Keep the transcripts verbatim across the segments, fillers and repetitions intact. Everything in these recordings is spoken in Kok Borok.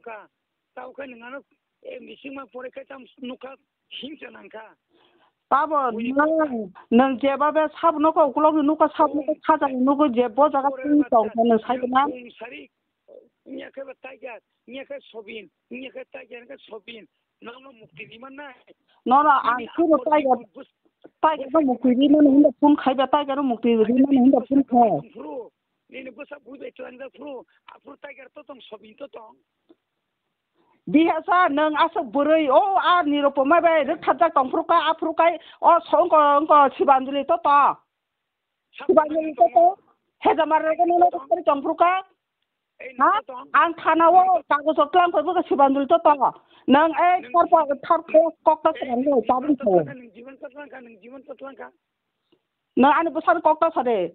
Ka, tao khe nwng ano, eh, bisingma pore khe tam nukha, himsa nangkha. Tabo nwng, nwng jeba be sabo nokha, ukulok ni nokha, sabo nokha, khaja ni nokha, je bo jaga twi tong kha, nwng sai na? Sari, nya khe ba tiger, nya khe sobin, nya khe tiger, nya khe sobin, nono mukti di man nai. Nono ang khe no tiger, tiger no mukti di mani hinda phone khai ba, tiger no mukti di mani hinda phone khai. Nini bwsa bui bai twlang jak phuru, aphuru tiger to tong, sobin to tong. Bihasa nwng aswk bwrwi, o a Nirupoma bai rwktharjak tong phuru kha, aphuru kai o so-, wngko, wngko Sibanjali to to. Sibanjali to to. Hejamar rwgwi nono rwktharwi tong phuru kha. Ha? Ang thana o kagoj rok twlang phai bwkha Sibanjali to to. Nwng ei thar pa, thar kok, kok ta swrang le tabun thago. Nwng ani bwsani kok ta sade.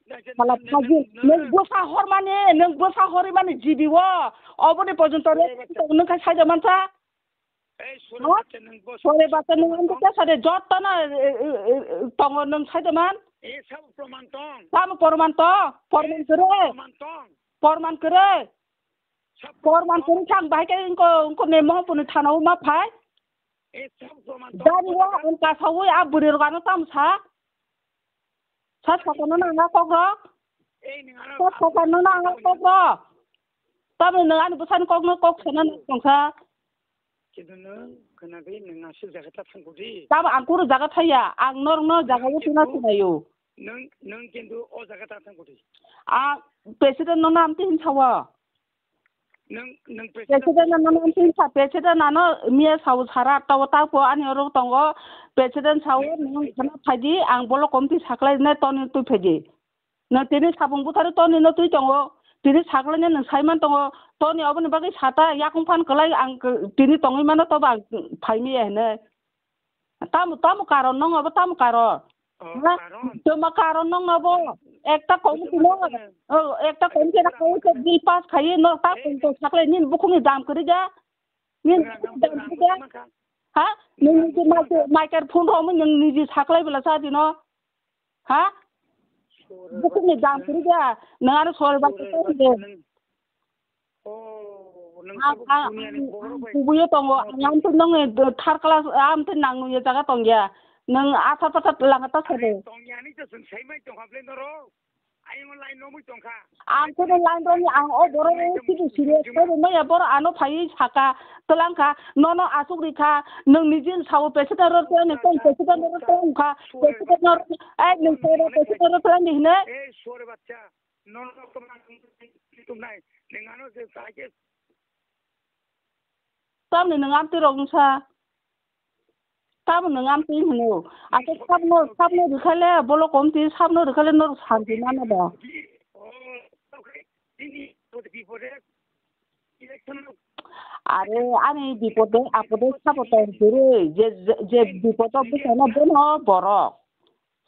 Sala phaji, nwng bwsa hormani, nwng bwsa hormani G B o, oboni porjonto re, nwng khai saida mansa? Sore bata nwng ang khe sade, joto na, e, e, e, tongo nwng saida man? Tamo porman to, porman kere, porman kere, porman kere sang bahai ke ingko, ingko ne mohon puni thana o ma phai? Dari o ang kasa o a buri rok ano tamo sa? Sat sakano nang a kok rok? Sat sakano nang a kok rok? Tamo nwng ani bwsani kokno kok sana nang tongsa. Kintu nwng khwnagwi nwng aswk jaga ta thangkudi. Tamo ang kunu jaga thaya, ang norokno jaga o tuna sinayo. Nwng, nwng kintu o jaga ta thangkudi. Ang president no nam tin sawa. Nwng, nwng president. President ano nwng tin sa, president ano miya sao sara tawo tapo ani oro tongo. President sao nwng khana phaidi, ang bolo komti saklai ne toni twi phaidi. Nwng tini sabung butharo toni no twi tongo. Tini saklai ne nwng saiman tongo. Toni oboni bagwi sata yakung phan kwlai ang k-, tini tongwi mano tobo ang phaimiya hinwi. Tamo, tamo karon nong abo tamo karon. Ha? Tamo karon nong abo. Ekta committee no, oh, ekta committee na kau ke bill pass khai no ta kung to sakle nin bukhung ni dam kri ja. Nin bukhung ni dam kri ja. Ha? Nin ni microphone ro mun nin ni sakle bela sa dino. Ha? Bukhung ni dam kri ja. Nang aro sor ba kri ja. Oh, nwng ang, tabuk ang, duniani ang, borok ang bai. Kubuyo tongo, ang amtwi nong, eh, third class, ah, amtwi nang nungya jaga tongya. Nwng athar pathar langa ta sade. Tongya ni to chwng saimai tongkha ble norok. Ayung line romwi tongkha. Ang kono line romwi ang o borok o sibu siri, siri maya borok ano phaiwi saka, twlangkha, nono asuk rikha, nwng nijin sao president ro twlangni tong, president ro twlangkha, president ro, eh, nwng sao president ro twlangni hinwi. Eh, sore bachcha. Nono tongma tongmani, nwng ano je saje. Tamni nwng amtwi rok wngsa. Tamo nwng amtwi hino. Ake sabno, sabno rwkhale, bolo komti sabno rwkhale norok santi mano da. Are, ani bipode, apode sabo tong kwrwi. Je, je, je bipodo bwsano bono borok.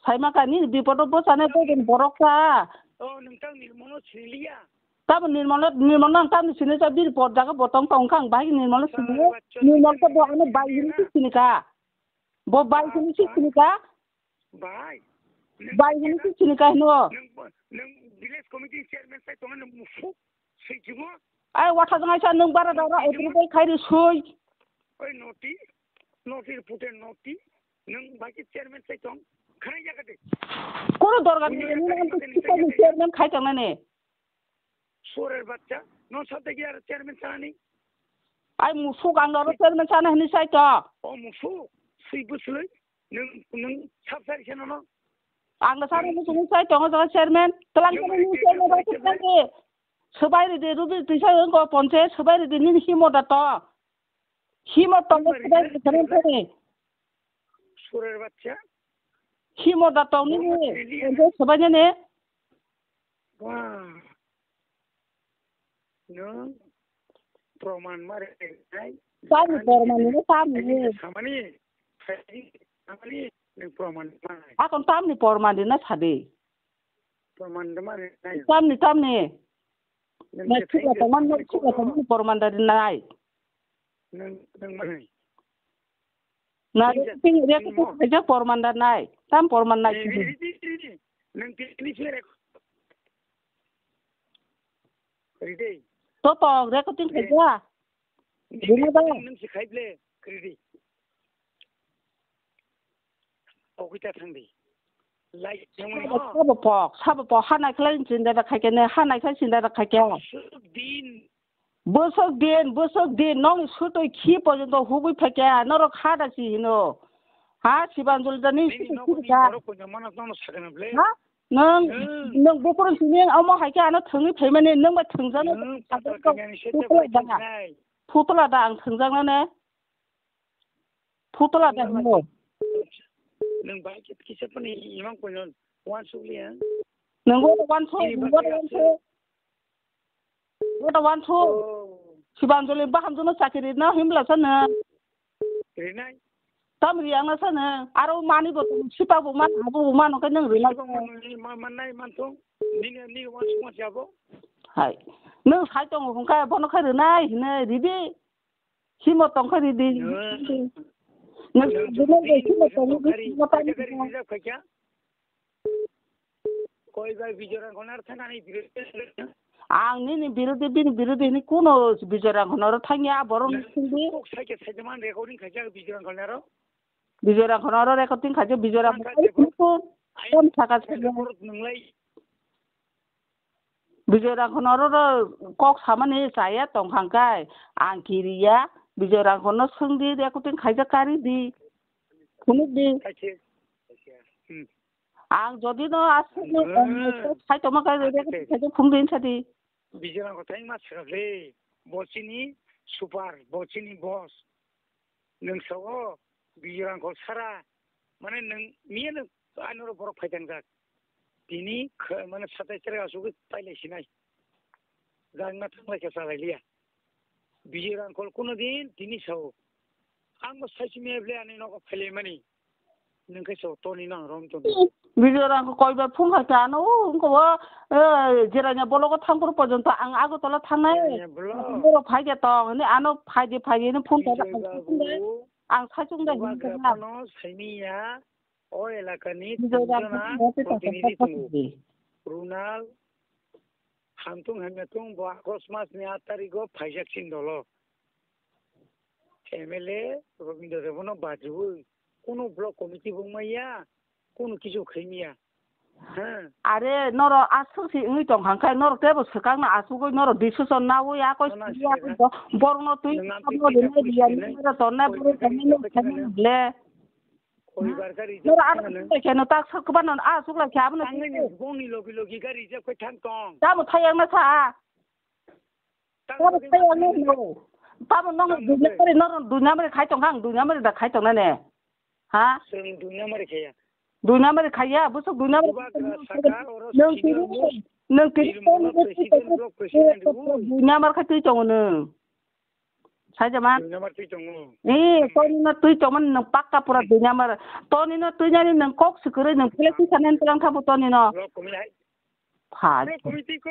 Saima kha nini bipodo bwsano tei borok kha. O, nwng tang Nirmolo siniliya. Tamo Nirmolo, Nirmolo ang tamni sini sa bipod jaga bo tong tong kha ang bahai Nirmolo sini. Nirmol khe bo ano bai hini si sini kha. Bo bai hini si sini kha. Bai. Bai hini si sini kha hino. Nwng, nwng village committee chairman sai tongo nwng musu. Swijingo. Ai watha jang aisa nwng bara dara approval khai ri sui. Oi noti, noti reporter noti, nwng bai khe chairman sai tong, khana ya kate. Kono dorga ni nwng ang khe chairman khai tong nani. Sorer bachcha, no sabde ki ar chairman sanani. Ai musuk ang daro chairman sana hini sai to. O musuk, sui buslui, nwng, nwng sab sari kheno no. Ang da sana musuk sai to, ang da chairman, telang kene ni chairman bai khe telang khe. Swbai ridi, Rubi tisa wngko ponche, swbai ridi nini himo da to. Himo tongo swbai ridi, swbai ridi. Surer bachcha. Himo da tong nini, ponche swbai nini. Wah. Nwng proman ma rwnai. Tamni proman rwno tamni. Samani, samani, nwng proman ma rwnai. Akon tamni proman rwna sadi. Proman da mani nai. Tamni, tamni. Nang nai chukla tongman, nai chukla tongman porman da nai. Nang, nang mani. Na reting, reting kaja porman da nai. Tam porman nai. Nang tini sini rek. Ride. To to, recording khaikha. Bini ba? Nung si khai ble, kridi. Okita thangdi. Lai thangmani ho. Sabo pok, sabo pok, hanai khlai chinda da khaikha ne, hanai khlai chinda da khaikha. Suk din. Bwswk din, bwswk din, nokni sutwi khi porjonto hugwi phaikha, norok kha da si hino. Ha, Sibanjali da ni sutwi khi da. Nini nokni borok koinamano nono sakana ble. Ha? Nwng, nwng buphuru simi omo hai khe ano thwngwi phaimani, nwng bai thwngjano. Nwng pata kanyani sete bai thwngnai. Phutula da ang thwngjaknane. Phutula da hino. Nwng bai khe kisa phani imang koino wansuk liya. Nwng bo wansuk, nwng bo wansuk. Wata wansu. Oh. Sibanjali bahamjano chakiri na himla sana. Rinai. Tam riang na sana. Aro mani bo tong sipa bo man, abo bo man, oke nang rinai. Sipa bo man, man, man nai man tong. Nini, nini wansu mas yabo. Hai. Nang sai tong hongka bono kha rinai, hine ridi. Simo tongkha ridi. Nang, nang, nang, nang, simo tongkha ri. Kaja kari reserve khaikya? Koi bai Bijoy Rangkhol naro thangani birodhi. Ang nini birodhi, bini birodhi ni kuno Bijoy Rangkhol naro thangya, borok ni sindi. Kok saikhe saikhe man recording khaikya Bijoy Rangkhol naro. Bijoy Rangkhol naro recording khaikya Bijoy Rangkhol naro. Ai, kon saka ai, saka. Record nunglai. Bijoy Rangkhol naro ro kok samani chaya tongkhang kai. Ang kiriya, Bijoy Rangkhol no swngdi, recording khaijak kari di. Phunuk di. Khaikhe. Hmm. Ang jodi no aswk no, hmm, sai tongma kai, recording khaijak phunuk di sadi. Bijoy Rangkhol thai ma swkakle. Bo chini super, bo chini boss. Nwng sao, Bijoy Rangkhol sara, mane nwng miya nwng anoro borok phaitangjak. Tini khe-, mane satai cherai asugwi pailai sinai. Jangna thanglai khe chalai liya. Bijoy Rangkhol kuno din tini sao. Ang bo saisi miya ble ani nogo phailaimani. Nwng khe sao toni nang rom toni. Bijoy Rangkhol koibar phone khai kha ano, wngkha o, eh, Jirania block o thang phuru porjonto ang Agartala thangnai. Jirania block. Borok phai khe tong, hwnwi ano phai di, phai di, hwnwi phone khai kha. Bijoy babu. Ang saichung da hini kha. Bubagra phano saimiya, o elakani tong jona protinidhi tongo. Runal, hamtung hamya tung bo August mas ni aat tarikh o phaijak chini dolo. M L A Robindra Debbarma no bajiwi, kunu block committee bo wngmaya, kunu kisu khaimiya. Are, norok aswk se wngwi tong kha, hwnkhe norok teibo swkang no asugwi norok decision naui, a koi sini aswk bo, borok no twi, nwng ang twi twi tongnai, borok tongnai, norok khaina ble. Koibar gari norok ano aswk lai khe, no tak swk kwbano aswk lai khe, abono tangwi ni bongni logi logi gari jeb khe thang tong. Tamo thayang na sa. Tamo thayang no. Tamo nong dunya mari, norok dunya mari khai tong kha, ang dunya mari da khai tong na ne. Ha? Chwng dui number khaya. Dui number khaya, bwswk dui number. Bubagra saka, oro nwng senior tini, most nwng tini Nirmala president, block president, dui number khe twi tongo nwng. Saijama? Dui number twi tongo. Eh, toni no twi tongmani nwng pakka pura dui number. Toni no twi nani nwng kok swkwrwi nwng phle twi sanani twlang thabo toni no. Block committee hai. Pha. Block committee ko